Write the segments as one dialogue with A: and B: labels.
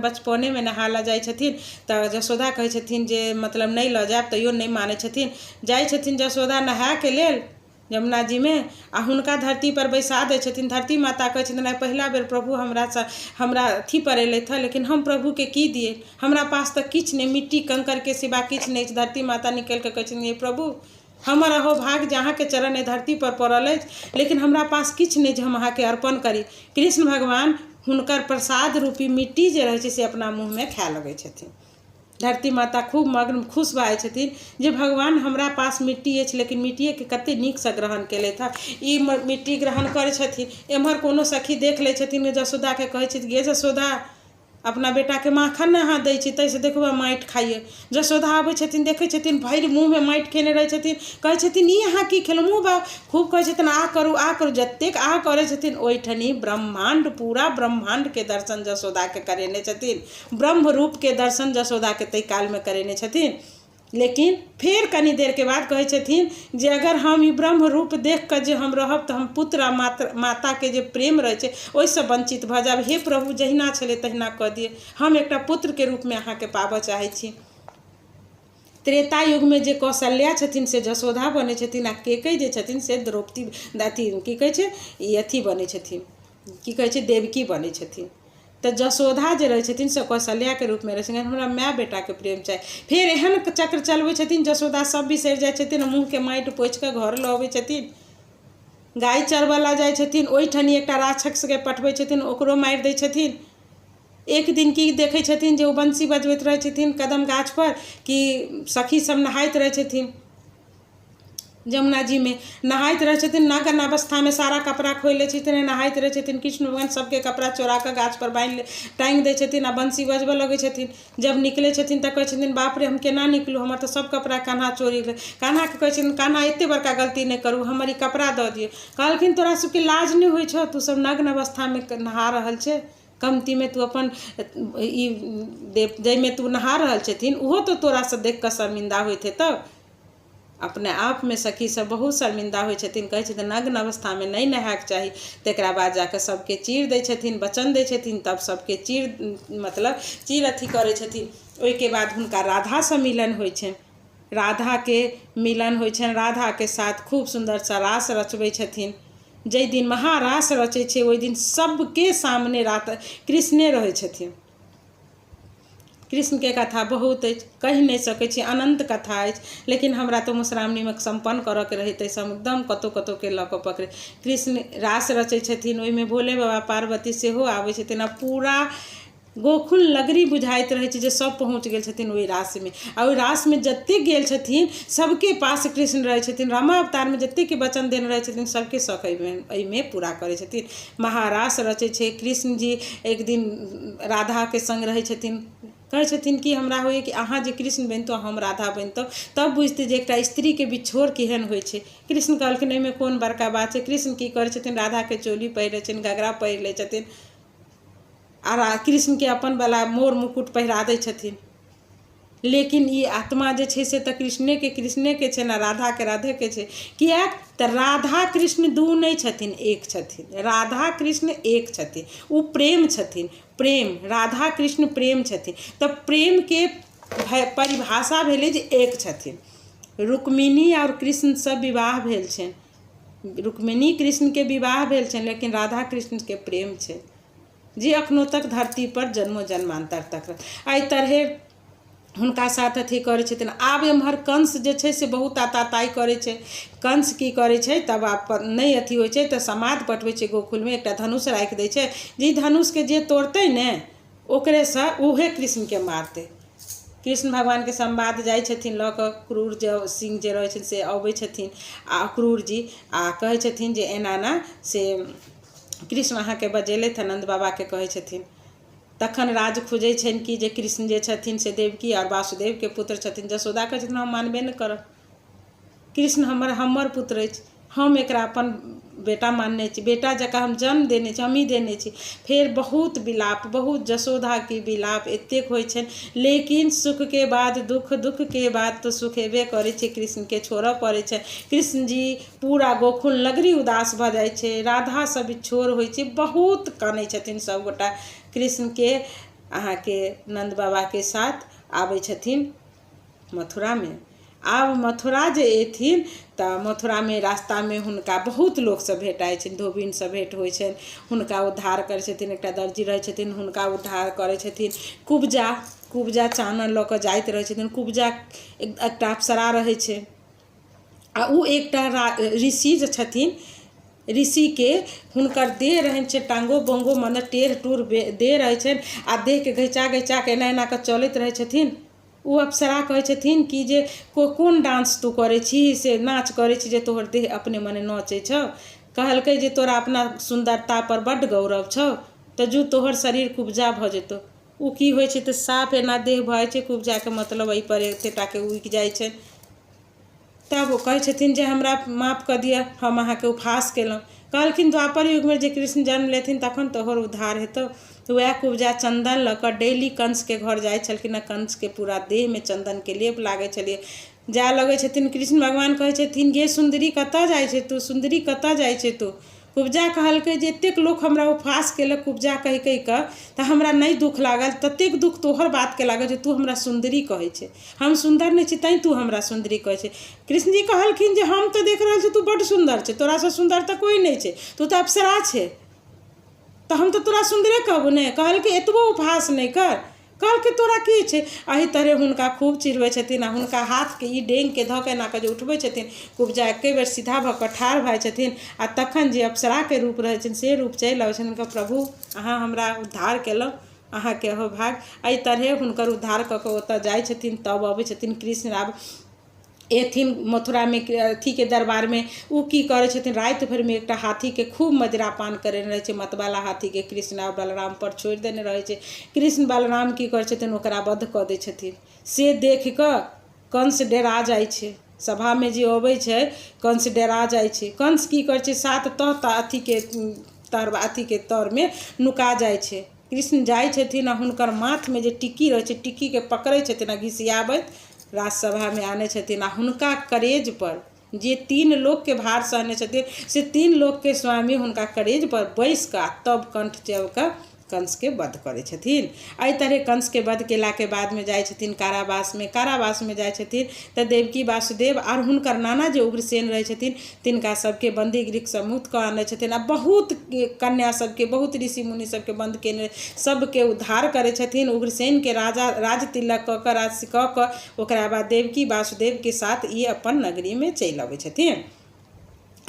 A: बचपनेमे नहा लऽ जाइ छथिन तऽ जसोदा कहै छथिन जे मतलब नहि लऽ जायब, तैयो नहि मानै छथिन। जाइ छथिन जसोदा नहायके लेल यमुना जीमे आ हुनका धरतीपर बैसा दै छथिन। धरती माता कहै छथिन, आइ पहिला बेर प्रभु हमरासँ हमरा अथीपर एलथि हँ, लेकिन हम प्रभुके की दियै? हमरा पास तऽ किछु नहि, मिट्टी कंकड़के सिवा किछु नहि अछि। धरती माता निकलि कऽ कहै छथिन, हे प्रभु, हमर अहोभाग्य जे अहाँके चरण एहि धरतीपर पड़ल अछि, लेकिन हमरा पास किछु नहि जे हम अहाँके अर्पण करी। कृष्ण भगवान हुनकर प्रसाद रूपी मिट्टी जे रहै छै से अपना मुँहमे खाए लगै छथिन। धरती माता खूब मग्न खुश भऽ जाइ छथिन जे भगवान हमरा पास मिट्टी अछि, लेकिन मिट्टिएके कतेक नीकसँ ग्रहण केलथि हँ। ई मिट्टी ग्रहण करै छथिन। एम्हर कोनो सखी देख लै छथिन, जसोदाके कहै छथिन, गे जसोदा, अपना बेटाके माखन ने अहाँ दै छी, ताहिसँ देखबै माटि खाइए। जसोदा आबै छथिन, देखै छथिन भरि मुँहमे माटि खेने रहै छथिन। कहै छथिन, ई अहाँ की खेलहुँ? मुँह बा खूब कहै छथिन, आ करू, आ करू। जतेक आ करै छथिन, ओहिठनी ब्रह्माण्ड, पूरा ब्रह्माण्डके दर्शन जसोदाके करेने छथिन। ब्रह्म रूपके दर्शन जसोदाके ताहि कालमे करेने छथिन। लेकिन फेर कनि देरके बाद कहै छथिन जे अगर हम ई ब्रह्म रूप देख कऽ जे हम रहब तऽ हम पुत्र आ माताके जे प्रेम रहै छै ओहिसँ वञ्चित भऽ जायब। हे प्रभु, जहिना छलै तहिना कऽ दिअ, हम एकटा पुत्रके रूपमे अहाँके पाबऽ चाहै छी। त्रेता युगमे जे कौशल्या छथिन से जसोदा बनै छथिन आ केकई जे छथिन से द्रौपदी अथी की कहै छै ई अथी बनै छथिन, की कहै छै, देवकी बनै छथिन। तऽ जसोधा जे रहै छथिन से कौशल्याके रूपमे रहै छथिन। हमरा माय बेटाके प्रेम चाही। फेर एहन चक्र चलबै छथिन जसोदा, सब बिसरि जाइ छथिन, मुँहके माटि पोछि कऽ घर लऽ अबै छथिन। गाय चरबऽ लए जाइ छथिन, ओहिठनी एकटा राक्षसके पठबै छथिन, ओकरो मारि दै छथिन। एक दिन की देखै छथिन जे ओ बंसी बजबैत रहै छथिन कदम गाछपर कि सखी सब नहाइत रहै छथिन। जमुना जीमे नहाइत रहै छथिन, नग्न अवस्थामे सारा कपड़ा खोलि लै छथिन, नहाइत रहै छथिन। कृष्ण भगवान सबके कपड़ा चोराकऽ गाछपर बान्हि टाँगि दै छथिन आओर बंसी बजबऽ लगै छथिन। जब निकलै छथिन तऽ कहै छथिन, बाप रे, हम केना निकलू? हमर तऽ सब कपड़ा कान्हा चोरी गेल। कान्हाके कहै छथिन, कान्हा, एते बड़का गलती नहि करू, हमर ई कपड़ा दऽ दियौ। कहलखिन, तोरा सबके लाज नहि होइ छौ? तू सब नग्न अवस्थामे नहा रहल छै। कमतीमे तू अपन ई जाहिमे तू नहा रहल छथिन, ओहो तऽ तोरासँ देखि कऽ शर्मिंदा होइत हेतौ। अपने आपमे सखी सब बहुत शर्मिंदा होइ छथिन। कहै छथिन, नग्न अवस्थामे नहि नहायके चाही। तकरा बाद जाकऽ सबके चीर दै छथिन, वचन दै छथिन, तब सबके चीर मतलब चीर अथी करै छथिन। ओहिके बाद हुनका राधासँ मिलन होइ छनि। राधाके मिलन होइ छनि। राधाके साथ खूब सुन्दरसँ रास रचबै छथिन। जाहि दिन महारास रचै छै, ओहि दिन सबके सामने रात कृष्णे रहै छथिन। कृष्णके कथा बहुत अछि, कहि नहि सकै छी, अनन्त कथा अछि। लेकिन हमरा तऽ मधुश्रावणीमे सम्पन्न करऽके रहै, ताहिसँ हम एकदम कतहु कतहुके लऽ कऽ पकड़ै। कृष्ण रास रचै छथिन, ओहिमे भोले बाबा पार्वती सेहो आबै छथिन आ पूरा गोकुल नगरी बुझाइत रहै छै जे सभ पहुँच गेल छथिन ओहि रासमे। आ ओहि रासमे जतेक गेल छथिन, सभके पास कृष्ण रहै छथिन। रामावतारमे जतेकके वचन देने रहै छथिन, सभके शख एहिमे पूरा करै छथिन। महारास रचै छै कृष्ण जी। एक दिन राधाके सङ्ग रहै छथिन, कहै छथिन कि हमरा होइए कि अहाँ जे कृष्ण बनितहुँ, हम राधा बनितहुँ, तब बुझतै जे एकटा स्त्रीके बिछोड़ केहन होइ छै। कृष्ण कहलखिन, एहिमे कोन बड़का बात छै? कृष्ण की करै छथिन? राधाके चोली पहिरै छथिन, घघरा पहिर लै छथिन आ कृष्णके अपनवला मोर मुकुट पहिरा दै छथिन। लेकिन ई आत्मा जे छै से तऽ कृष्णेके कृष्णेके छै ने, राधाके राधेके छै। किएक तऽ राधा कृष्ण दू नहि छथिन, एक छथिन। राधा कृष्ण एक छथिन, ओ प्रेम छथिन। प्रेम, राधा कृष्ण प्रेम छथिन, तऽ प्रेमके परिभाषा भेलै जे एक छथिन। रुक्मिणी आओर कृष्णसँ विवाह भेल छनि, रुक्मिणी कृष्णके विवाह भेल छनि, लेकिन राधा कृष्णके प्रेम छै जे अखनो तक धरती पर जन्मो जन्मान्तर तक। एहि तरहे हुनका साथ अथी करै छथिन। आब एम्हर कंस जे छै से बहुत आताताइ करै छै। कंस की करै छै? तब आब नहि अथी होइ छै तऽ समाद पठबै छै, गोकुलमे एकटा धनुष राखि दै छै जे ई धनुषके जे तोड़तै ने, ओकरेसँ उहे कृष्णके मारतै। कृष्ण भगवानके संवाद जाइ छथिन लऽ कऽ। क्रूर जे सिंह जे रहै छथिन से अबै छथिन आ क्रूर जी आ कहै छथिन जे एना एना से कृष्ण अहाँके बजेलथि हँ, नन्द बाबाके कहै छथिन। तखन राज खुजै छनि कि जे कृष्ण जे छथिन से देवकी आओर वासुदेवके पुत्र छथिन। जसोदा कहै छथिन, हम मानबे नहि करब, कृष्ण हमर हमर पुत्र अछि, हम एकरा अपन बेटा मानने छी, बेटा जकाँ हम जन्म देने छी, हमही देने छी। फेर बहुत विलाप, बहुत जसोदाके विलाप एतेक होइ छनि। लेकिन सुखके बाद दुःख, दुःखके बाद तऽ सुख एबे करै छै। कृष्णके छोड़ऽ पड़ै छै। कृष्ण जी पूरा गोकुल नगरी उदास भऽ जाइ छै, राधासँ बिछोड़ होइ छै, बहुत कानै छथिन सभगोटा कृष्णके। अहाँके नन्द बाबाके साथ आबै छथिन मथुरामे। आब मथुरा जे एथिन तऽ मथुरामे रास्तामे हुनका बहुत लोकसँ भेटाइ छनि, धोबिनसँ भेँट होइ छनि, हुनका उद्धार करै छथिन। एकटा दर्जी रहै छथिन, हुनका उद्धार करै छथिन। कुब्जा कुब्जा चानन लऽ कऽ जाइत रहै छथिन। कुब्जा एकटा अप्सरा रहै छै आ ओ एकटा ऋषि जे छथिन, ऋषिके हुनकर देह रहै छै टांगो बोंगो, मने टेढ़ टूढ़ देह रहै छनि आ देहके घिचा घिचा कऽ एना एना कऽ चलैत रहै छथिन। ओ अप्सरा कहै छथिन कि जे कोन डांस तू करै छी, से नाच करै छी जे तोहर देह अपने मने नचै छौ। कहलकै जे तोरा अपना सुन्दरतापर बड्ड गौरव छौ, तऽ जो तोहर शरीर कुब्जा भऽ जेतौ। ओ की होइ छै तऽ साफ एना देह भऽ जाइ छै कुब्जाके, मतलब एहिपर एतेक टाके उगि जाइ छै। तब ओ कहै छथिन जे हमरा माफ कऽ दिअ, हम अहाँके उपहास केलहुँ। कहलखिन द्वापर युगमे जे कृष्ण जन्म लेथिन तखन तोहर उद्धार हेतौ। तऽ उएह कुब्जा चन्दन लऽ कऽ डेली कंसके घर जाइ छलखिन आ कंसके पूरा देहमे चन्दनके लेप लागै छलै। जाय लगै छथिन, कृष्ण भगवान कहै छथिन, गे सुन्दरी, कतऽ जाइ छै तू? सुन्दरी, कतऽ जाइ छै तू? कुब्जा कहलकै जे एतेक लोक हमरा उपहास केलक कुब्जा कहि कहि कऽ, तऽ हमरा नहि दुःख लागल ततेक दुःख तोहर बातके लागल जे तू हमरा सुन्दरी कहै छै। हम सुन्दर नहि छी तैँ तू हमरा सुन्दरी कहै छै। कृष्णजी कहलखिन जे हम तऽ देख रहल छी तू बड्ड सुन्दर छै, तोरासँ सुन्दर तऽ कोइ नहि छै, तू तऽ अप्सरा छै, तऽ हम तऽ तोरा सुन्दरे कहबौ ने। कहलकै एतबो उपहास नहि कर। कहलकै तोरा की छै? एहि तरहे हुनका खूब चिढ़बै छथिन आ हुनका हाथके ई डेंगके धऽ कऽ एना कऽ जे उठबै छथिन, कुब्जा एके बेर सीधा भऽ कऽ ठाढ़ भऽ जाइ छथिन आ तखन जे अप्सराके रूप रहै छनि से रूप चलि अबै छनि हुनका। प्रभु, अहाँ हमरा उद्धार केलहुँ, अहाँके अहोभाग्य। एहि तरहे हुनकर उद्धार कऽ कऽ ओतऽ जाइ छथिन। तब अबै छथिन कृष्ण, आब एथिन मथुरामे अथीके दरबारमे। ओ की करै छथिन, राति भरिमे एकटा हाथीके खूब मदिरा पान करेने रहै छै। मतवाला हाथीके कृष्ण आ बलरामपर छोड़ि देने रहै छै। कृष्ण बलराम की करै छथिन, ओकरा वध कऽ दै छथिन। से देखि कऽ कंस डेरा जाइ छै। सभामे जे अबै छै, कंस डेरा जाइ छै। कंस की करै छै, सात तह तऽ अथीके तर अथीके तरमे नुका जाइ छै। कृष्ण जाइ छथिन आ हुनकर माथमे जे टिक्की रहै छै, टिक्कीके पकड़ै छथिन आ घिसियाबैत राजसभामे आनै छथिन आ हुनका करेजपर जे तीन लोकके भार सहने छथिन से तीन लोकके स्वामी हुनका करेजपर बैसि कऽ आ तब कण्ठ चाबिकऽ कंसके वध करै छथिन। एहि तरहे कंसके वध केलाके बादमे जाइ छथिन कारावासमे। कारावासमे जाइ छथिन तऽ देवकी वासुदेव आओर हुनकर नाना जे उग्रसेन रहै छथिन, तिनका सबके बन्दी गृहसँ मुक्त कऽ आनै छथिन आ बहुत कन्या सबके, बहुत ऋषि मुनि सबके बन्द केने सबके उद्धार करै छथिन। उग्रसेनके राजा राज तिलक कऽ कऽ, राज कऽ कऽ ओकरा बाद देवकी वासुदेवके साथ ई अपन नगरीमे चलि अबै छथिन।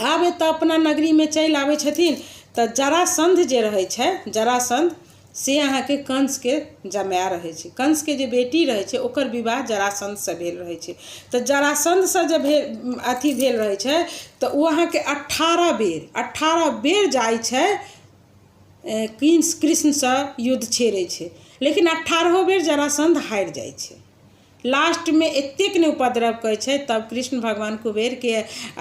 A: आब एतऽ अपना नगरीमे चलि आबै छथिन तऽ जरासन्ध जे रहै छै, जरासन्ध से अहाँके कंसके जमाए रहै छै। कंसके जे बेटी रहै छै ओकर विवाह जरासन्धसँ भेल रहै छै। तऽ जरासन्धसँ जे भेल अथी भेल रहै छै तऽ ओ अहाँके 18 बेर 18 बेर जाइ छै, कृष्णसँ युद्ध छेड़ै छै, लेकिन अठारहो बेर जरासन्ध हारि जाइ छै। लास्टमे एतेक नहि उपद्रव करै छै, तब कृष्ण भगवान कुबेरके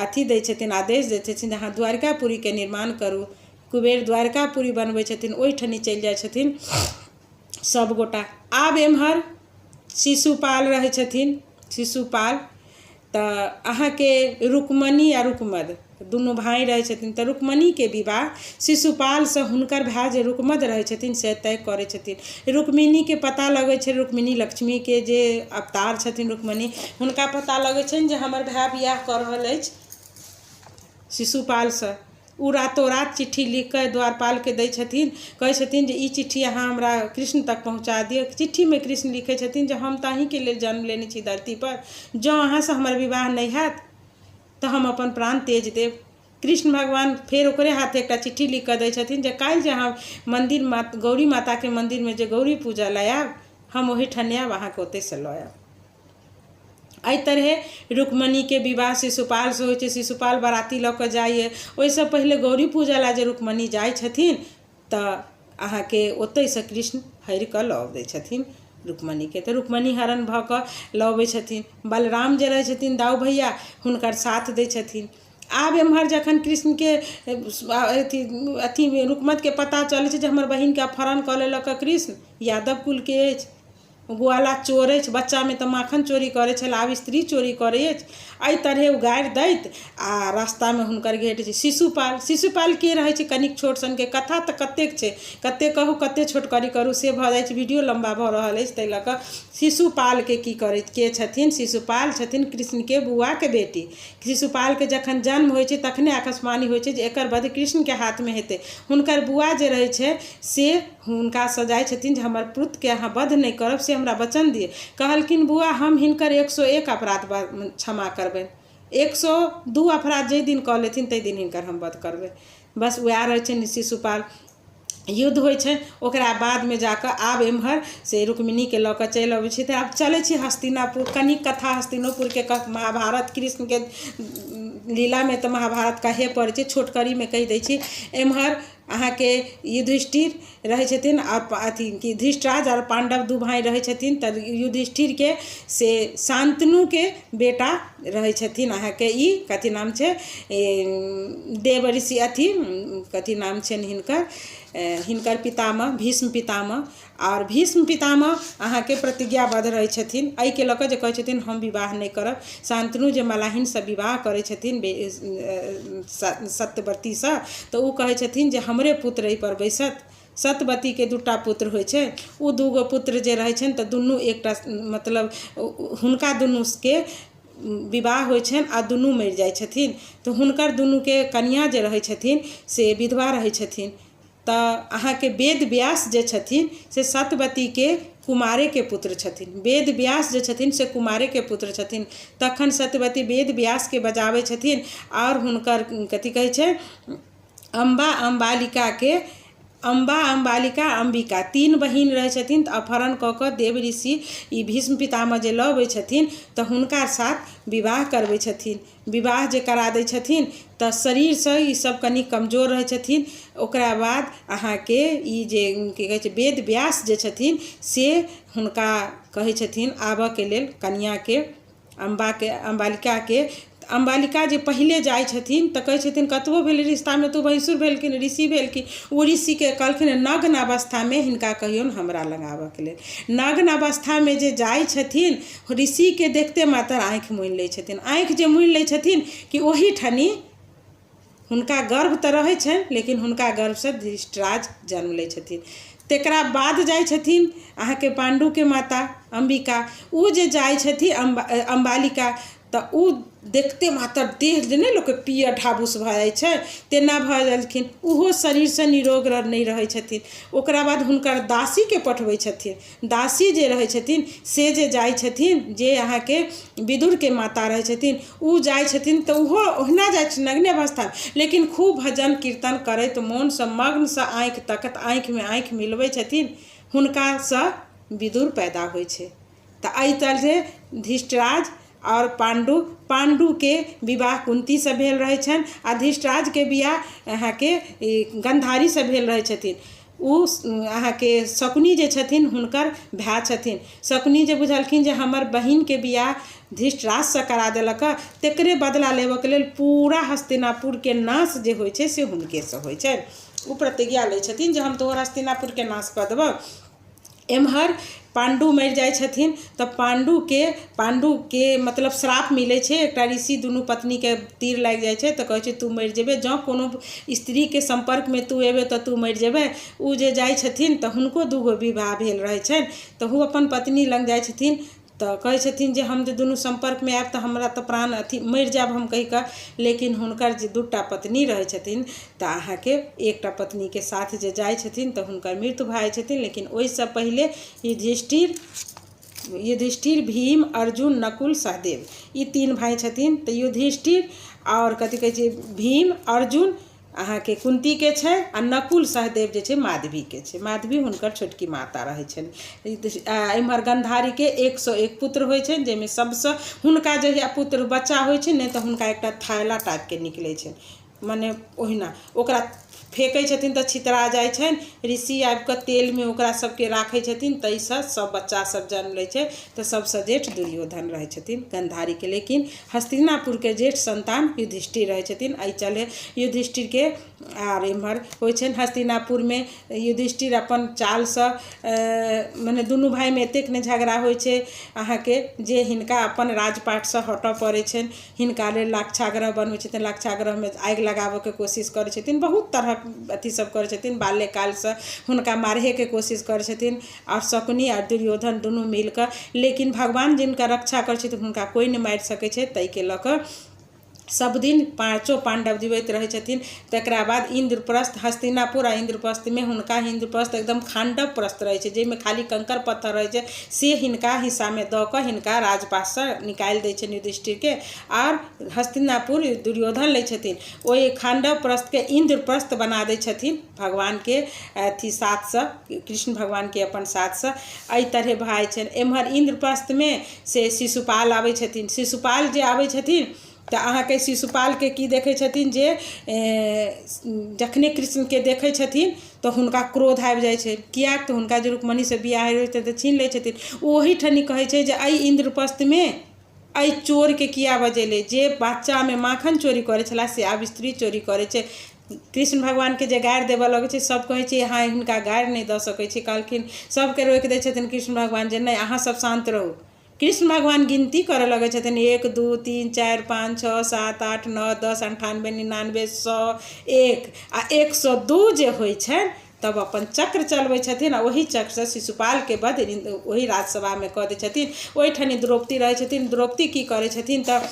A: अथी दै छथिन, आदेश दै छथिन जे अहाँ द्वारिकापुरीके निर्माण करू। कुबेर द्वारिकापुरी बनबै छथिन, ओहिठनी चलि जाइ छथिन सभगोटा। आब एम्हर शिशुपाल रहै छथिन। शिशुपाल तऽ अहाँके रुक्मणी आ रुक्मद दुनू भाय रहै छथिन। तऽ रुक्मणीके विवाह शिशुपालसँ हुनकर भाय जे रुक्मद रहै छथिन से तय करै छथिन। रुक्मिणीके पता लगै छै, रुक्मिणी लक्ष्मीके जे अवतार छथिन रुक्मणी, हुनका पता लगै छनि जे हमर भाय बियाह कऽ रहल अछि शिशुपालसँ। ओ रातो रात चिट्ठी लिख कऽ द्वारपालके दै छथिन। कहै छथिन जे ई चिट्ठी अहाँ हमरा कृष्ण तक पहुँचा दिअ। चिट्ठीमे कृष्ण लिखै छथिन जे हम तऽ अहीँके लेल जन्म लेने छी धरतीपर, जँ अहाँसँ हमर विवाह नहि हैत तऽ हम अपन प्राण तेज देब। कृष्ण भगवान फेर ओकरे हाथे एकटा चिट्ठी लिख कऽ दै छथिन जे काल्हि जे अहाँ मन्दिर गौरी माताके मन्दिरमे जे गौरी पूजा लए आयब, हम ओहिठाम आयब, अहाँके ओतहिसँ लऽ आयब। एहि तरहे रुक्मणीके विवाह शिशुपालसँ होइ छै। शिशुपाल बराती लऽ कऽ जाइए। ओहिसँ पहिले गौरी पूजा लए जे रुक्मणी जाइ छथिन तऽ अहाँके ओतहिसँ कृष्ण हरि कऽ लऽ अबै छथिन रुक्मणीके। तऽ रुक्मणी हरण भऽ कऽ लऽ अबै छथिन। बलराम जे रहै छथिन दाउ भैया, हुनकर साथ दै छथिन। आब एम्हर जखन कृष्णके अथी अथी रुक्मदके पता चलै छै जे हमर बहिनके अपहरण कऽ लेलक कृष्ण, यादव कुलके अछि। ग्वाला चोर अछि, बच्चामे तऽ माखन चोरी करै छल, आब स्त्री चोरी करै अछि। एहि तरहे ओ गारि दैत आ रास्तामे हुनकर घेट छै। शिशुपाल, शिशुपाल के रहै छै? कनिक छोट सनके कथा तऽ कतेक छै, कतेक कहू, कतेक छोटकरी करू से भऽ जाइ छै। वीडियो लम्बा भऽ रहल अछि, ताहि लऽ कऽ शिशुपालके की करैत के छथिन? शिशुपाल छथिन कृष्णके बुआके बेटी। शिशुपालके जखन जन्म होइ छै तखने आकाशवाणी होइ छै जे एकर वध कृष्णके हाथमे हेतै। हुनकर बुआ जे रहै छै से हुनकासँ जाइ छथिन जे हमर पुत्रके अहाँ वध नहि करब, से हमरा वचन दिअ। कहलखिन बुआ, हम हिनकर 101 अपराध क्षमा करबनि, 102 अपराध जाहि दिन कऽ लेथिन ताहि दिन हिनकर हम वध करबै। बस उएह रहै छनि शिशुपाल। युद्ध होइ छनि, ओकरा बादमे जाकऽ आब एम्हर से रुक्मिणीके लऽ कऽ चलि अबै छै। तऽ आब चलै छी हस्तिनापुर। कनि कथा हस्तिनोपुरके महाभारत कृष्णके लीलामे तऽ महाभारत कहै पड़ै छै, छोटकरीमे कहि दै छी। एम्हर अहाँके युधिष्ठिर रहै छथिन आओर अथी कि धृष्टराज आओर पाण्डव दू भाय रहै छथिन। तऽ युधिष्ठिरके से शान्तनुके बेटा रहै छथिन अहाँके ई कथी नाम छै, देव ऋषि अथी कथी नाम छनि हिनकर, हिनकर पितामह भीष्म पितामह। आओर भीष्म पितामह अहाँके प्रतिज्ञाबद्ध रहै छथिन एहिके लऽ कऽ जे कहै छथिन हम विवाह नहि करब। शान्तनु जे मलाहिनसँ विवाह करै छथिन सत्यवतीसँ, तऽ ओ कहै छथिन जे हमरे पुत्र एहिपर बैसत। सत्यवतीके दूटा पुत्र होइ छै, ओ दूगो पुत्र जे रहै छनि तऽ दुनू एकटा मतलब हुनका दुनूके विवाह होइ छनि आ दुनू मरि जाइ छथिन। तऽ हुनकर दुनूके कनिआँ जे रहै छथिन से विधवा रहै छथिन। तऽ अहाँके वेद व्यास जे छथिन से सत्यवतीके कुमारेके पुत्र छथिन। वेद व्यास जे छथिन से कुमारेके पुत्र छथिन। तखन सत्यवती वेद व्यासके बजाबै छथिन आओर हुनकर कथी कहै छै, अम्बा अम्बालिकाके, अम्बा अम्बालिका अम्बिका तीन बहिन रहै छथिन। तऽ अपहरण कऽ कऽ देव ऋषि ई भीष्म पितामह जे लऽ अबै छथिन तऽ हुनका साथ विवाह करबै छथिन। विवाह जे करा दै छथिन तऽ शरीरसँ ईसभ कनि कमजोर रहै छथिन। ओकरा बाद अहाँके ई जे की कहै छै वेद व्यास जे छथिन से हुनका कहै छथिन आबऽके लेल कनिआँके, अम्बाके, अम्बालिकाके। अम्बालिका जे पहिले जाइ छथिन तऽ कहै छथिन कतबो भेलै रिश्तामे तऽ ओ भैंसुर भेलखिन, ऋषि भेलखिन। ओ ऋषिके कहलखिन नग्न अवस्थामे हिनका कहियौन हमरा लग आबऽके लेल। नग्न अवस्थामे जे जाइ छथिन ऋषिके देखते मात्र आँखि मुनि लै छथिन। आँखि जे मुनि लै छथिन कि ओही ठनी हुनका गर्भ तऽ रहै छनि, लेकिन हुनका गर्भसँ धृष्टराज जन्म लै छथिन। तकरा बाद जाइ छथिन अहाँके पाण्डुके माता अम्बिका। ओ जे जाइ छथिन अम्बालिका तऽ ओ देखते मात्र देह जे नहि लोकके पीयर ढाबुस भऽ जाइ छै तेना भऽ गेलखिन। ओहो शरीरसँ निरोग नहि रहै छथिन। ओकरा बाद हुनकर दासीके पठबै छथिन। दासी जे रहै छथिन से जे जाइ छथिन, जे अहाँके विदुरके माता रहै छथिन, ओ जाइ छथिन तऽ ओहो ओहिना जाइ छथिन नग्ने अवस्थामे, लेकिन खूब भजन कीर्तन करैत मोनसँ मग्नसँ आँखि तकैत आँखिमे आँखि मिलबै छथिन, हुनकासँ विदुर पैदा होइ छै। तऽ एहि तरहे धृष्टराज आओर पाण्डु, पाण्डुके विवाह कुन्तीसँ भेल रहै छनि आ धृष्टराजके बियाह अहाँके गन्धारीसँ भेल रहै छथिन। ओ अहाँके शकुनी जे छथिन हुनकर भाय छथिन। शकुनी जे बुझलखिन जे हमर बहिनके बियाह धृष्टराजसँ करा देलक, तकरे बदला लेबऽके लेल पूरा हस्तिनापुरके नाश जे होइ छै से हुनकेसँ होइ छनि। ओ प्रतिज्ञा लै छथिन जे हम तोहर हस्तिनापुरके नाश कऽ देबऽ। एम्हर पाण्डु मरि जाइ छथिन तऽ पाण्डुके मतलब श्राप मिलै छै। एकटा ऋषि दुनू पत्नीके तीर लागि जाइ छै तऽ कहै छै तू मरि जेबै, जँ कोनो स्त्रीके सम्पर्कमे तू एबै तऽ तू मरि जेबै। ओ जे जाइ छथिन तऽ हुनको दूगो विवाह भेल रहै छनि, तऽ ओ अपन पत्नी लग जाइ छथिन तऽ कहै छथिन जे हम जे दुनू सम्पर्कमे आयब तऽ हमरा तऽ प्राण अथी मरि जायब हम कहि कऽ। लेकिन हुनकर जे दूटा पत्नी रहै छथिन तऽ अहाँके एकटा पत्नीके साथ जे जाइ छथिन तऽ हुनकर मृत्यु भऽ जाइ छथिन। लेकिन ओहिसँ पहिले युधिष्ठिर, भीम, अर्जुन, नकुल, सहदेव ई तीन भाय छथिन। तऽ युधिष्ठिर आओर कथी कहै छै भीम, अर्जुन अहाँके कुन्तीके छै आ नकुल सहदेव जे छै माधवीके छै। माधवी हुनकर छोटकी माता रहै छनि। एम्हर गन्धारीके 101 पुत्र होइ छनि, जाहिमे सबसँ हुनका जहिया पुत्र बच्चा होइ छै ने तऽ हुनका एकटा थैला टाइपके निकलै छनि, मने ओहिना ओकरा फेकै छथिन तऽ छितरा जाइ छनि। ऋषि आबिकऽ तेलमे ओकरा सबके राखै छथिन, ताहिसँ सब बच्चा सब जन्म लै छै। तऽ सबसँ जेठ दुर्योधन रहै छथिन गन्धारीके, लेकिन हस्तिनापुरके जेठ सन्तान युधिष्ठिर रहै छथिन। एहि चले युधिष्ठिरके आर एम्हर होइ छनि हस्तिनापुरमे युधिष्ठिर अपन चालसँ मने दुनू भायमे एतेक नहि झगड़ा होइ छै अहाँके जे हिनका अपन राजपाटसँ हटऽ पड़ै छनि। हिनका लेल लाक्षागृह बनबै छथिन, लाक्षागृहमे आगि लगाबऽके कोशिश करै छथिन, बहुत तरहक अथी सब करै छथिन। बाल्यकालसँ हुनका मारहेके कोशिश करै छथिन आओर शकुनी आओर दुर्योधन दुनू मिलकऽ, लेकिन भगवान जिनका रक्षा करै छथिन हुनका कोइ नहि मारि सकै छै। ताहिके लऽ कऽ सब दिन पाँचो पाण्डव जीबैत रहै छथिन। तकरा बाद इन्द्रप्रस्थ, हस्तिनापुर आ इन्द्रप्रस्थमे हुनका इन्द्रप्रस्थ एकदम खाण्डव प्रस्थ रहै छै, जाहिमे खाली कंकड़ पत्थर रहै छै, से हिनका हिस्सामे दऽ कऽ हिनका राजपाटसँ निकालि दै छनि युधिष्ठिरके, आर हस्तिनापुर दुर्योधन लै छथिन। ओहि खाण्डव प्रस्थके इन्द्रप्रस्थ बना दै छथिन भगवानके अथी साथसँ, कृष्ण भगवानके अपन साथसँ। एहि तरहे भऽ जाइ छनि। एम्हर इन्द्रप्रस्थमे से शिशुपाल आबै छथिन। शिशुपाल जे आबै छथिन तऽ अहाँके शिशुपालके की देखै छथिन जे जखने कृष्णके देखै छथिन तऽ हुनका क्रोध आबि जाइ छै, किएक तऽ हुनका जे रुक्मणीसँ बियाह होइ छै तऽ छीन लै छथिन। ओहिठनी कहै छै जे एहि इन्द्रप्रस्थमे एहि चोरके किया बजेलै, जे बच्चामे माखन चोरी करै छलाह से आब स्त्री चोरी करै छै। कृष्ण भगवानके जे गारि देबऽ लगै छै, सब कहै छै अहाँ हिनका गारि नहि दऽ सकै छी। कहलखिन, सबके रोकि दै छथिन कृष्ण भगवान जे नहि, अहाँ सब शान्त रहू। कृष्ण भगवान गिनती करऽ लगै छथिन 1 2 3 4 5 6 7 8 9 10 98 99 100 1 आ 102 जे होइ छनि तब अपन चक्र चलबै छथिन आ ओहि चक्रसँ शिशुपालके वध ओहि राजसभामे कऽ दै छथिन। ओहिठनी द्रौपदी रहै छथिन। द्रौपदी की करै छथिन तऽ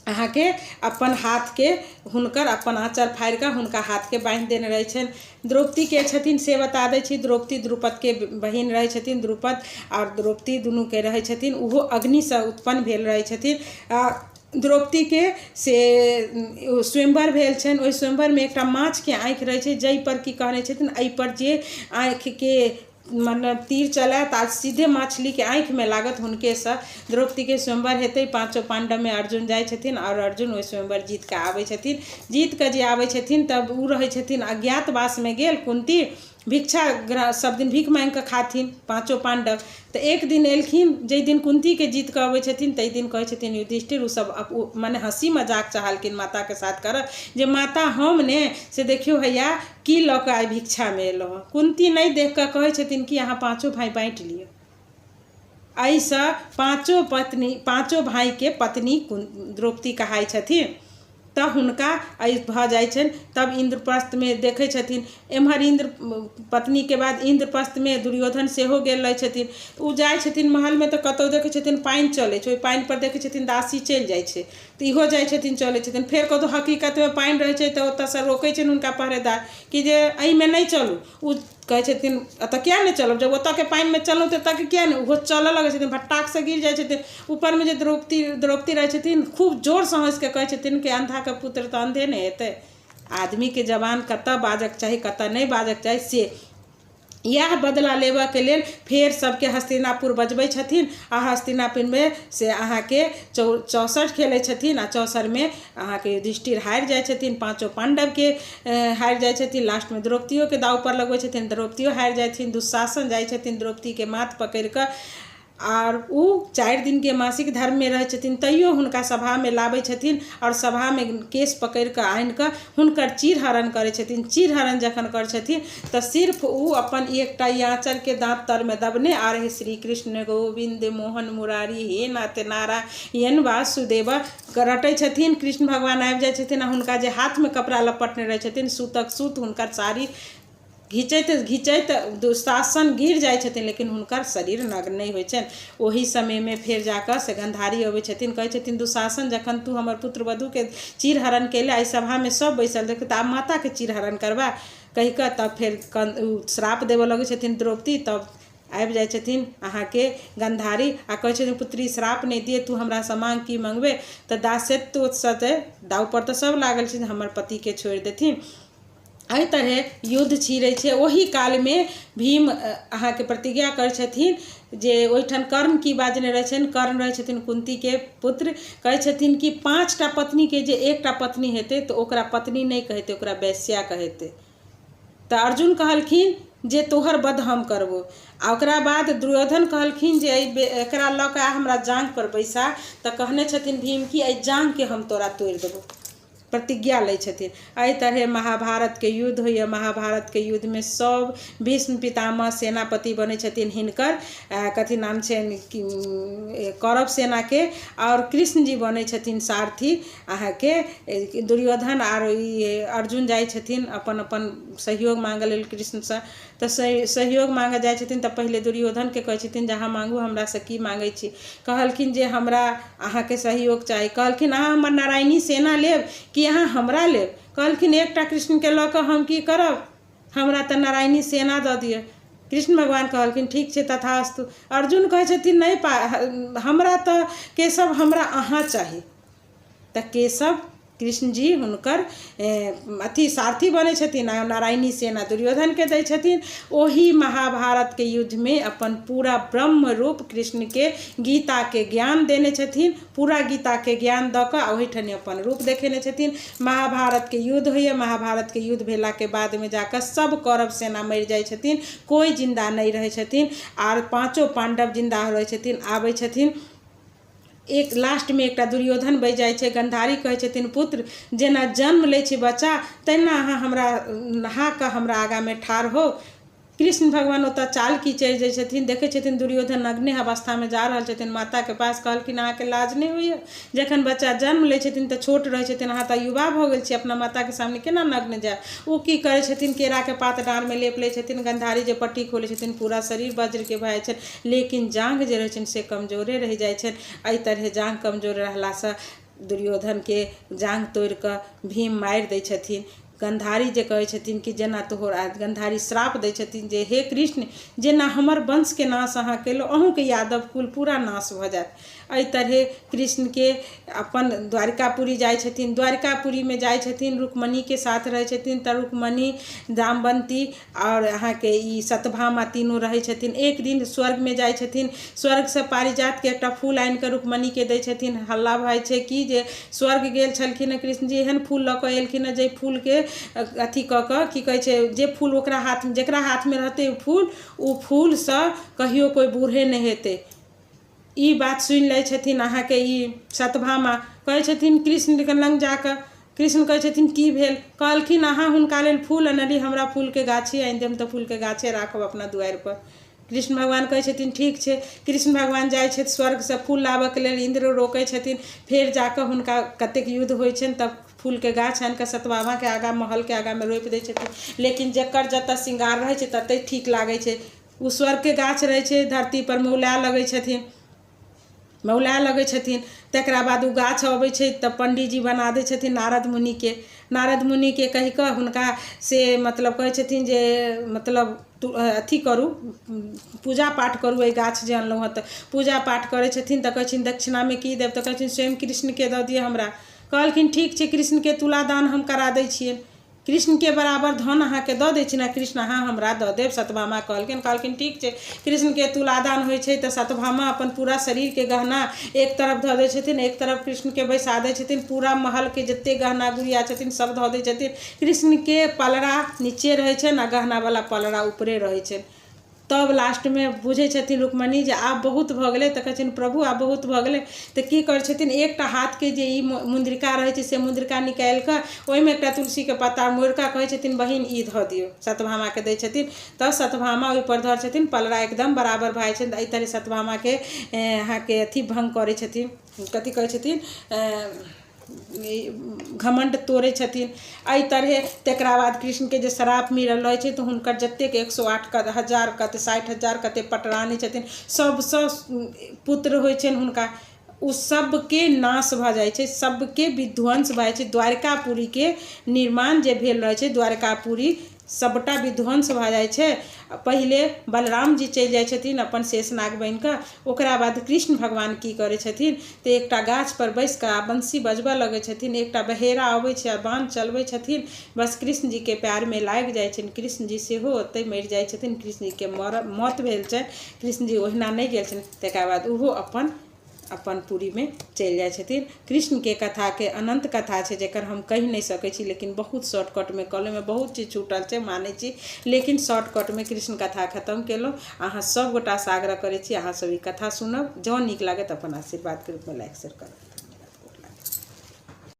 A: अहाँके अपन हाथके हुनकर अपन आँचर फाड़िकऽ हुनका हाथके बान्हि देने रहै छनि। द्रौपदीके छथिन से बता दै छी, द्रौपदी द्रुपदके बहिन रहै छथिन। द्रुपद आओर द्रौपदी दुनूके रहै छथिन, ओहो अग्निसँ उत्पन्न भेल रहै छथिन। द्रौपदीके से स्वयंवर भेल छनि, ओहि स्वयंवरमे एकटा माछके आँखि रहै छै, जाहिपर की कहने छथिन एहिपर जे आँखिके मने तीर चलायत आ सीधे मछलीके आँखिमे लागत हुनकेसँ द्रौपदीके स्वयंवर हेतै। पाँचो पाण्डवमे अर्जुन जाइ छथिन आओर अर्जुन ओहि स्वयंवर जीत कऽ आबै छथिन। जीत कऽ जे आबै छथिन तब ओ रहै छथिन अज्ञातवासमे गेल। कुन्ती भिक्षा सब दिन भीख माँगि कऽ खाथिन पाँचो पाण्डव। तऽ एक दिन एलखिन, जाहि दिन कुन्तीके जीत कऽ अबै छथिन ताहि दिन कहै छथिन युधिष्ठिर, ओसभ मने हँसी मजाक चाहलखिन माताके साथ करऽ जे माता हम ने से देखियौ हैया की लऽ कऽ आइ भिक्षामे एलहुँ हँ। कुन्ती नहि देख कऽ कहै छथिन कि अहाँ पाँचो भाय बाँटि लिअ। एहिसँ पाँचो पत्नी, पाँचो भायके पत्नी द्रौपदी कहाइ छथिन। तऽ हुनका एहि भऽ जाइ छनि। तब इन्द्रप्रस्थमे देखै छथिन एम्हर इन्द्र पत्नीके बाद इन्द्रप्रस्थमे दुर्योधन सेहो गेल रहै छथिन। ओ जाइ छथिन महलमे तऽ कतहु देखै छथिन पानि चलै छै, ओहि पानिपर देखै छथिन दासी चलि जाइ छै, तऽ इहो जाइ छथिन चलै छथिन। फेर कतहु हकीकतमे पानि रहै छै तऽ ओतऽसँ रोकै छनि हुनका पहरेदार कि जे एहिमे नहि चलू। ओ कहै छथिन एतऽ किया नहि चलब, जब ओतऽके पानिमे चललहुँ तऽ एतऽके किया नहि। ओहो चलऽ लगै छथिन, भट्टाकसँ गिर जाइ छथिन। ऊपरमे जे द्रौपदी रहै छथिन खूब जोरसँ हँसिके कहै छथिन कि अन्धाके पुत्र तऽ अन्धे ने हेतै, आदमीके जबान कतऽ बाजऽके चाही कतऽ नहि बाजऽके चाही से। इएह बदला लेबऽके लेल फेर सबके हस्तिनापुर बजबै छथिन आ हस्तिनापुरमे से अहाँके 64 खेलै छथिन आ 64मे अहाँके युधिष्ठिर हारि जाइ छथिन, पाँचो पाण्डवके हारि जाइ छथिन, लास्टमे द्रौपदियोके दावपर लगबै छथिन, द्रौपदियो हारि जाइ छथिन। दुःशासन जाइ छथिन द्रौपदीके माथ पकड़ि कऽ आर ओ 4 दिनके मासिक धर्ममे रहै छथिन, तैयो हुनका सभामे लाबै छथिन आओर सभामे केश पकड़ि कऽ आनि कऽ हुनकर चीरहरण करै छथिन। चीरहरण जखन करै छथिन तऽ सिर्फ ओ अपन एकटा ई आँचरके दाँत तरमे दबने आर हे श्री कृष्ण गोविन्द मोहन मुरारी हे नाथ नारायण वासुदेव रटै छथिन। कृष्ण भगवान आबि जाइ छथिन आ हुनका जे हाथमे कपड़ा लपटने रहै छथिन सूतक सूत हुनकर साड़ी घिचैत घिचैत दुःशासन गिर जाइ छथिन, लेकिन हुनकर शरीर नग्न नहि होइ छनि। ओहि समयमे फेर जाकऽ से गन्धारी अबै छथिन, कहै छथिन दुःशासन जखन तू हमर पुत्रवधूके चीरहरण केले, एहि सभामे सब बैसल देख, तऽ आब माताके चीरहरण करबा कहि कऽ तब फेर श्राप देबऽ लगै छथिन द्रौपदी। तब आबि जाइ छथिन अहाँके गन्धारी आ कहै छथिन पुत्री श्राप नहि दिए, तू हमरासँ माँग की मँगबे, तऽ दासत्वसँ तऽ दावपर तऽ सब लागल छै हमर पतिके छोड़ि देथिन। एहि तरहे युद्ध छिड़ै छै। ओहि कालमे भीम अहाँके प्रतिज्ञा करै छथिन जे ओहिठाम कर्ण की बाजने रहै छनि, कर्ण रहै छथिन कुन्तीके पुत्र, कहै छथिन कि 5टा पत्नीके जे एकटा पत्नी हेतै तऽ ओकरा पत्नी नहि कहेतै, ओकरा वैश्या कहेतै। तऽ अर्जुन कहलखिन जे तोहर वध हम करबो। आ ओकरा बाद दुर्योधन कहलखिन जे एकरा लऽ कऽ हमरा जाँघपर बैसा, तऽ कहने छथिन भीम कि एहि जाँघके हम तोरा तोड़ि देबो। प्रतिज्ञा लै छथिन। एहि तरहे महाभारतके युद्ध होइए। महाभारतके युद्धमे सब भीष्म पितामह सेनापति बनै छथिन हिनकर कथी नाम छनि कौरव सेनाके, आओर कृष्ण जी बनै छथिन सारथी। अहाँके दुर्योधन आर ई अर्जुन जाइ छथिन अपन अपन सहयोग माँगऽ लेल कृष्णसँ। तऽ सहयोग माँगऽ जाइ छथिन तऽ पहिले दुर्योधनके कहै छथिन जे अहाँ माँगू हमरासँ की माँगै छी। कहलखिन जे हमरा अहाँके सहयोग चाही। कहलखिन अहाँ हमर नारायणी सेना लेब कि अहाँ हमरा लेब? कहलखिन एकटा कृष्णके लऽ कऽ हम की करब, हमरा तऽ नारायणी सेना दऽ दिअ। कृष्ण भगवान कहलखिन ठीक छै तथास्तु। अर्जुन कहै छथिन नहि पा हमरा तऽ केशव हमरा अहाँ चाही। तऽ केशव कृष्ण जी हुनकर अथी सारथी बनै छथिन आ नारायणी सेना दुर्योधनके दै छथिन। ओहि महाभारतके युद्धमे अपन पूरा ब्रह्म रूप कृष्णके गीताके ज्ञान देने छथिन। पूरा गीताके ज्ञान दऽ कऽ आ ओहिठनी अपन रूप देखेने छथिन। महाभारतके युद्ध होइए। महाभारतके युद्ध भेलाके बादमे जाकऽ सब कौरव सेना मरि जाइ छथिन, कोइ जिन्दा नहि रहै छथिन, आर पाँचो पाण्डव जिन्दा रहै छथिन। आबै छथिन एक लास्टमे एकटा दुर्योधन बचि जाइ छै। गन्धारी कहै छथिन पुत्र जेना जन्म लै छै बच्चा तहिना अहाँ हमरा नहा कऽ हमरा आगाँमे ठाढ़ होउ। कृष्ण भगवान ओतऽ चाल की चढ़ि जाइ छथिन। देखै छथिन दुर्योधन नग्ने अवस्थामे जा रहल छथिन माताके पास। कहलखिन अहाँके लाज नहि होइए? जखन बच्चा जन्म लै छथिन तऽ छोट रहै छथिन, अहाँ तऽ युवा भऽ गेल छी, अपना माताके सामने केना नग्न जायब? ओ की करै छथिन केराके पात डाँरमे लेप लै छथिन। गन्धारी जे पट्टी खोलै छथिन पूरा शरीर वज्रके भऽ जाइ छनि, लेकिन जाँघ जे रहै छनि से कमजोरे रहि जाइ छनि। एहि तरहे जाँघ कमजोर रहलासँ दुर्योधनके जाँघ तोड़िकऽ भीम मारि दै छथिन। गन्धारी जे कहै छथिन कि जेना तोहर गन्धारी श्राप दै छथिन जे हे कृष्ण जेना हमर वंशके नाश अहाँ केलहुँ अहूँके यादव कुल पूरा नाश भऽ जायत। एहि तरहे कृष्णके अपन द्वारिकापुरी जाइ छथिन। द्वारिकापुरीमे जाइ छथिन रुक्मणीके साथ रहै छथिन। तऽ रुक्मणी जामवन्ती आओर अहाँके ई सतभामा तीनू रहै छथिन। एक दिन स्वर्गमे जाइ छथिन। स्वर्गसँ पारिजातके एकटा फूल आनिकऽ रुक्मणीके दै छथिन। हल्ला भऽ जाइ छै कि जे स्वर्ग गेल छलखिन हँ कृष्णजी एहन फूल लऽ कऽ एलखिन हँ जाहि फूलके अथी कऽ कऽ की कहै छै जे फूल ओकरा हाथ जकरा हाथमे रहतै ओ फूल ओ फूलसँ कहियो कोइ बूढ़े नहि हेतै। ई बात सुनि लै छथिन अहाँके ई सतभामा। कहै छथिन कृष्णके लग जाकऽ, कृष्ण कहै छथिन की भेल? कहलखिन अहाँ हुनका लेल फूल अनली, हमरा फूलके गाछी आनि देब तऽ फूलके गाछे राखब अपना दुआरिपर। कृष्ण भगवान कहै छथिन ठीक छै। कृष्ण भगवान जाइ छथि स्वर्गसँ फूल लाबऽके लेल, इन्द्र रोकै छथिन। फेर जाकऽ हुनका कतेक युद्ध होइ छनि तब फूलके गाछ आनिकऽ सतभामाके आगाँ महलके आगाँमे रोपि दै छथिन। लेकिन जकर जतऽ श्रृंगार रहै छै ततहि ठीक लागै छै। ओ स्वर्गके गाछ रहै छै धरतीपर मौलाए लगै छथिन, मौलाए लगै छथिन। तकरा बाद ओ गाछ अबै छै तऽ पण्डीजी बना दै छथिन नारद मुनिके। नारद मुनिके कहि कऽ हुनका से मतलब कहै छथिन जे मतलब अथी करू पूजा पाठ करू एहि गाछ जे अनलहुँ हँ। तऽ पूजा पाठ करै छथिन तऽ कहै छथिन दक्षिणामे की देब? तऽ कहै छथिन स्वयं कृष्णके दऽ दिअ हमरा। कहलखिन ठीक छै कृष्णके तुलादान हम करा दै छियनि। कृष्णके बराबर धन अहाँके दऽ दै छी ने कृष्ण अहाँ हमरा दऽ देब, सतभामा कहलखिन। कहलखिन ठीक छै। कृष्णके तुलादान होइ छै तऽ सतभामा अपन पूरा शरीरके गहना एक तरफ धऽ दै छथिन, एक तरफ कृष्णके बैसा दै छथिन। पूरा महलके जते गहना गुड़िया छथिन सब धऽ दै छथिन। कृष्णके पलड़ा नीचे रहै छनि आ गहनावला पलड़ा ऊपरे रहै छनि। तब लास्टमे बुझै छथिन रुक्मणी जे आब बहुत भऽ गेलै। तऽ कहै छथिन प्रभु आब बहुत भऽ गेलै। तऽ की करै छथिन एकटा हाथके जे ई मुन्द्रिका रहै छै से मुन्द्रिका निकालि कऽ ओहिमे एकटा तुलसीके पत्ता मोड़ि कऽ कहै छथिन बहिन ई धऽ दियौ। सतभामाके दै छथिन तऽ सतभामा ओहिपर धरै छथिन, पलड़ा एकदम बराबर भऽ जाइ छनि। एहि तरहे सतभामाके अहाँके अथी भङ्ग करै छथिन, कथी कहै छथिन घमण्ड तोड़ै छथिन एहि तरहे। तकरा बाद कृष्णके जे श्राप मिलल रहै छै तऽ हुनकर जतेक 108 हजार कते 60,000 कते पटरानी छथिन सबसँ पुत्र होइ छनि हुनका, ओ सबके नाश भऽ जाइ छै, सबके विध्वंस भऽ जाइ छै। द्वारिकापुरीके निर्माण जे भेल रहै छै द्वारिकापुरी सबटा विध्वंस भऽ जाइ छै। पहिले बलराम जी चलि जाइ छथिन अपन शेषनाग बनिकऽ। ओकरा बाद कृष्ण भगवान की करै छथिन तऽ एकटा गाछपर बैसिकऽ आ बंसी बजबऽ लगै छथिन। एकटा बहेरा अबै छै आ बाण चलबै छथिन, बस कृष्ण जीके पयरमे लागि जाइ छनि। कृष्ण जी सेहो ओतहि मरि जाइ छथिन। कृष्ण जीके मौत भेल छनि, कृष्ण जी ओहिना नहि गेल छनि। तकरा बाद ओहो अपन अपन पुरीमे चलि जाइ छथिन। कृष्णके कथाके अनन्त कथा छै जकर हम कहि नहि सकै छी, लेकिन बहुत शॉर्टकटमे कहलहुँ। ओहिमे बहुत चीज छूटल छै मानै छी, लेकिन शॉर्टकटमे कृष्ण कथा खतम केलहुँ। अहाँ सब गोटासँ आग्रह करै छी अहाँ सब ई कथा सुनब, जँ नीक लागत अपन आशीर्वादके रूपमे लाइक शेयर करब।